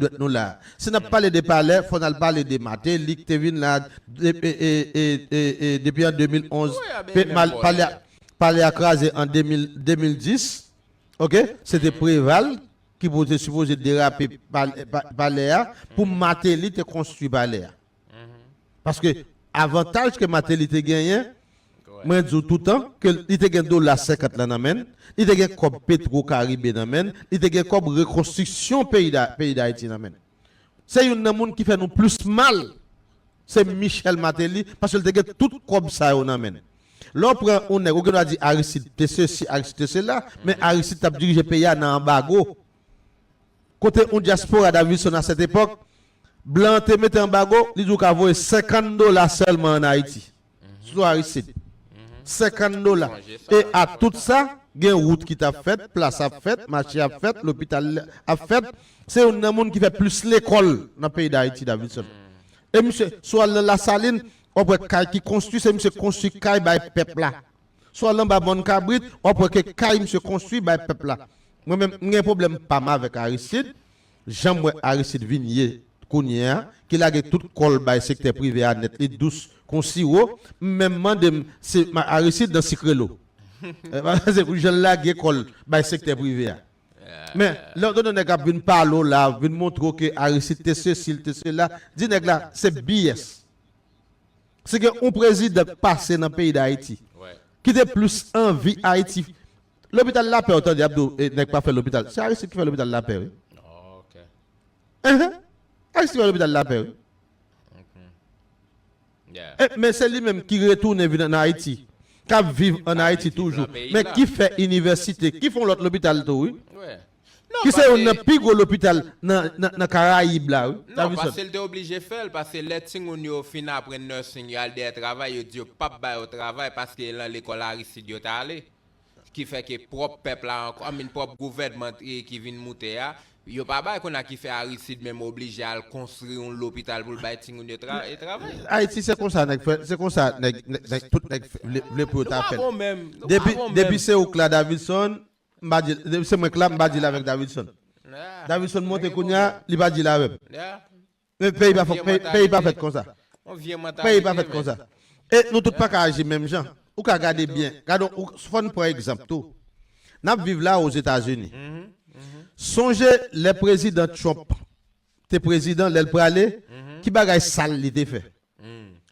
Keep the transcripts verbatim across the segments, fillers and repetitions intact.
dwèt nou la. Si n ap pale de palè, fò n al pale de Martelly ki te vin la de- e- e- e- e- e- depi an de mil onz. Pe- mal- palè a- palè a kraze an de mil, de mil dis. Oke? Se te Preval ki pou te sipoze derape pal- pa- palè a pou Martelly te konstwi palè a. Paske avantaj ke Martelly te genyen, mwen di w toutan ke li te gen dola senkant lan nan men l, li te gen kòb Petro Karibe nan men l, li te gen kòb rekonstriksyon peyi Da- peyi Dayiti nan men l. Se youn nan moun ki fè nou plis mal, se Michel Martelly, paske l te gen tout kòb sa yo nan men l. Lè w pran yon nèg, ou gen dwa di Aristide te sesi, Aristide te sela, men Aristide t ap dirije peyi a nan anbago. Kote yon dyaspora Davidson a sèt epòk, blan an te mete anbago, li di w ka voye senkant dola sèlman ann Ayiti. Sou Aristide. Senkant dola. E a tout sa, gen wout ki t ap fèt, plas ap fèt, mache ap fèt, lopital ap fèt. Se youn nan moun ki fè plis lekòl nan peyi Dayiti, Davidson. E misye, sou al nan Lasalin, w ap wè kay ki konstwi, se misye konstwi kay bay pèp la. Sou al anba Mòn Kabrit, w ap wè ke kay misye konstwi bay pèp la. Mwen menm, m gen pwoblèm pa m avèk Aristide. Jan m wè Aristide vin ye kounye a, ki lage tout kò l bay sektè prive a nèt, li dous kon siwo, m menm mande m, se ma- Aristide nan sikrelo. Se pou jan l lage kò l bay sektè prive a. Men, lè w tande nèg ap vin pale w la, vin montre w ke Aristide te sesi, l te sela, di nèg la, se B S. Si gen yon prezidan k pase nan peyi Dayiti, ki te plis anvi Ayiti, lopital Lapè, w tande, ap di w, e, nèg pa fè lopital. Se Aristide ki fè lopital Lapè, wi. Enhen. Aristide ki fè lopital Lapè, wi. E, men se li menm ki retounen vin ann Ayiti, k ap viv ann Ayiti toujou, men ki fè inivèsite, ki fè yon lòt lopital tou, wi. Ki se youn nan pi gwo lopital nan, nan, nan Karayib la, wi. Non, paske l te oblije fè l, paske lè timoun yo fin aprann nursing, yo al dèyè travay, yo di yo p ap ba yo travay, paske e nan lekòl Aristide yo t ale. Ki fè ke pwòp pèp la ankò, I mean, pwòp gouvènman ki vin moute a, yo pa bay kounye a ki fè Aristide menm oblije al konstwi yon lopital pou l bay timoun yo tra- e travay. Ayiti, se konsa nèg fè, se konsa nèg, nèg, nèg- tout nèg fè- vle, vle pou yo ta fè l. Depi, depi se ou k la, Davidson, m pa di, depi se mwen k la, m pa di l avèk Davidson. Davidson monte kounye a, li pa di l avè m. Men peyi pa fè, peyi, peyi pa fèt konsa. Peyi pa fèt konsa. E nou tout pa ka aji menm jan. Ou ka gade byen. Gade, ou, fò n pran egzanp tou. N ap viv la Ozetazini. Sonje lè prezidan Trump te prezidan, lè l prale, ki bagay sal li te fè?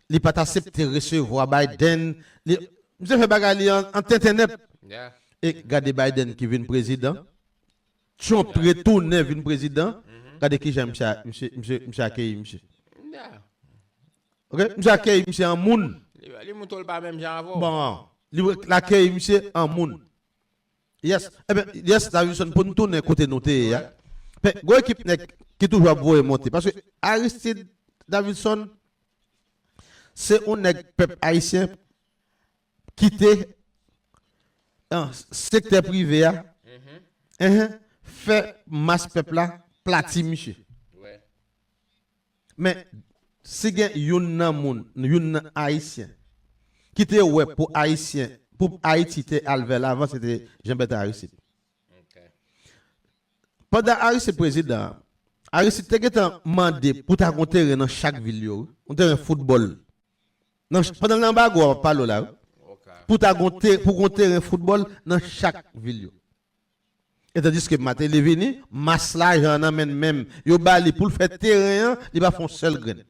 Li pa t aksepte resevwa Biden. Li, misye fè bagay li an, an tenten nèt. E gade Biden ki vin prezidan. Trump retounen vin prezidan, gade kijan misye, misye, misye, misye akeyi misye. Ok? Misye akeyi misye an moun. Li, li montre l pa menm jan avè w. Bon, li, l akeyi misye an moun. Yes. Ebyen, yes, Davidson, pou n tounen kote nou te ye a. Wi. Gwo ekip nèg ki toujou ap voye monte. Paske Aristide, Davidson, se yon nèg pèp ayisyen kite, an, sektè prive a, enhen, fè mas pèp la plati misye. Men, si gen youn nan moun, youn nan Ayisyen, ki te wè pou Ayisyen, pou Ayiti te al vè lavan, se te Jean Bertrand Aristide. Pandan Aristide prezidan an, Aristide te gentan mande pou ta gon teren nan chak vil yo, wi. Yon teren foutbòl. Nan ch- pandan l nan anbago a, m ap pale w la, wi. Pou ta gon te- pou gon teren foutbòl nan chak vil yo. E tandiske Martelly vini, mas lajan nan men l menm. Yo ba li pou l fè teren an, li pa fè yon sèl grenn.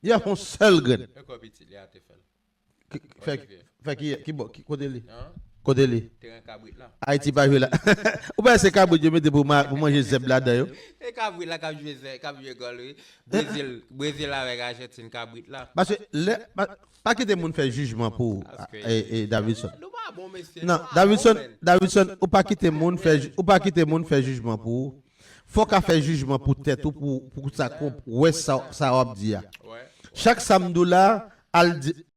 Li pa fè yon sèl grenn. Fè, fè ki, ki bò, ki, kote li? Kote li? Teren kabrit la. Ayiti pa jwe la. Ou pa se kabrit yo mete pou, ma- pou manje zèb ladan yo? E kabrit la k ap jwe zèb, k ap jwe gòl, wi. Brezil, Brezil avèk Ajantin kabrit la. Paske lè, pa, pa kite moun fè jijman pou ou, e, e, Davidson. Nou pa bon, mesye. Non, Davidson, Davidson, ou pa kite moun fè, ou pa kite moun fè jijman pou ou. Fò w ka fè jijman pou tèt ou, pou, pou sa, pou wè sa, sa w ap di a. Chak sa m di w la, al di,